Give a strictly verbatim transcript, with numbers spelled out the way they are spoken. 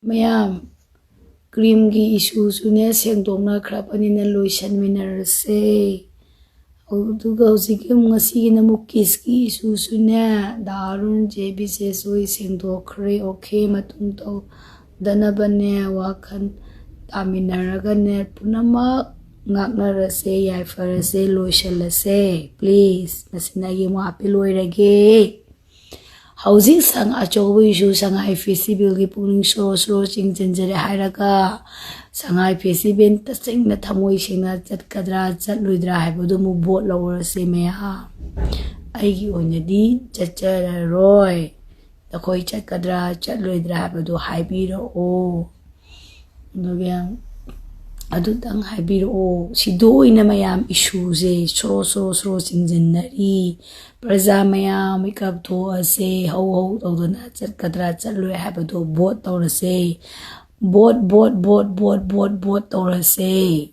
ꯃꯌꯥꯝ, ꯀ꯭ꯔꯤꯝꯒꯤ ꯏꯁꯨꯁꯨꯅꯦ ꯁꯦꯡꯗꯣꯛꯅꯈ꯭ꯔꯕꯅꯤꯅ ꯂꯣꯏꯁꯟꯃꯤꯟꯅꯔꯁꯦ꯫ ꯑꯗꯨꯒ ꯍꯧꯖꯤꯛꯀꯤ ꯑꯃꯨꯛ ꯉꯁꯤꯒꯤꯅ ꯑꯃꯨꯛ ꯀꯤꯁꯀꯤ ꯏꯁꯨꯁꯨꯅꯦ ꯗꯥ ꯑꯔꯨꯟ ꯖꯦ ꯕꯤꯁꯦꯁ ꯍꯣꯏ ꯁꯦꯡꯗꯣꯛꯈ꯭ꯔꯦ꯫ ꯑꯣꯀꯦ, ꯃꯇꯨꯡ ꯇꯧꯗꯅꯕꯅꯦ ꯋꯥꯈꯜ ꯇꯥꯃꯤꯟꯅꯔꯒꯅꯦ ꯄꯨꯝꯅꯃꯛ ꯉꯥꯛꯅꯔꯁꯦ, ꯌꯥꯏꯐꯔꯁꯦ, ꯂꯣꯏꯁꯜꯂꯁꯦ꯫ ꯄ꯭ꯂꯤꯁ, ꯃꯁꯤꯅ ꯑꯩꯒꯤ ꯑꯃꯨꯛ ꯑꯄꯤꯜ ꯑꯣꯏꯔꯒꯦ꯫ ꯍꯧꯖꯤꯛ ꯁꯉꯥꯏ ꯑꯆꯧꯕ ꯏꯁꯨ ꯁꯉꯥꯏ ꯐꯦꯁꯇꯤꯚꯦꯜꯒꯤ ꯄꯨꯛꯅꯤꯡ ꯁꯣꯔꯣ ꯁꯣꯔꯣ ꯆꯤꯡꯁꯤꯟꯖꯔꯦ ꯍꯥꯏꯔꯒ ꯁꯉꯥꯏ ꯐꯦꯁꯇꯤꯚꯦꯜ ꯇꯁꯦꯡꯅ ꯊꯃꯣꯏ ꯁꯦꯡꯅ ꯆꯠꯀꯗ꯭ꯔꯥ ꯆꯠꯂꯣꯏꯗ꯭ꯔꯥ ꯍꯥꯏꯕꯗꯨ ꯑꯃꯨꯛ ꯚꯣꯠ ꯂꯧꯔꯁꯦ ꯃꯌꯥꯝ꯫ ꯑꯩꯒꯤ ꯑꯣꯏꯅꯗꯤ ꯆꯠꯆꯔꯔꯣꯏ꯫ ꯅꯈꯣꯏ ꯆꯠꯀꯗ꯭ꯔꯥ ꯆꯠꯂꯣꯏꯗ꯭ꯔꯥ ꯍꯥꯏꯕꯗꯨ ꯍꯥꯏꯕꯤꯔꯛꯑꯣ꯫ ꯑꯗꯨꯒ ꯑꯗꯨꯇꯪ ꯍꯥꯏꯕꯤꯔꯛꯑꯣ꯫ ꯁꯤꯗ ꯑꯣꯏꯅ ꯃꯌꯥꯝ ꯏꯁꯨꯁꯦ ꯁꯣꯔꯣ ꯁꯣꯔꯣ ꯁꯣꯔꯣ ꯆꯤꯡꯁꯤꯟꯅꯔꯤ꯫ ꯄ꯭ꯔꯖꯥ ꯃꯌꯥꯝ ꯃꯤꯀꯞ ꯊꯣꯛꯑꯁꯦ, ꯍꯧ ꯍꯧ ꯇꯧꯗꯅ ꯆꯠꯀꯗ꯭ꯔꯥ ꯆꯠꯂꯣꯏ ꯍꯥꯏꯕꯗꯣ ꯚꯣꯠ ꯇꯧꯔꯁꯦ꯫ Vote, vote, vote, vote, vote, vote ꯇꯧꯔꯁꯦ꯫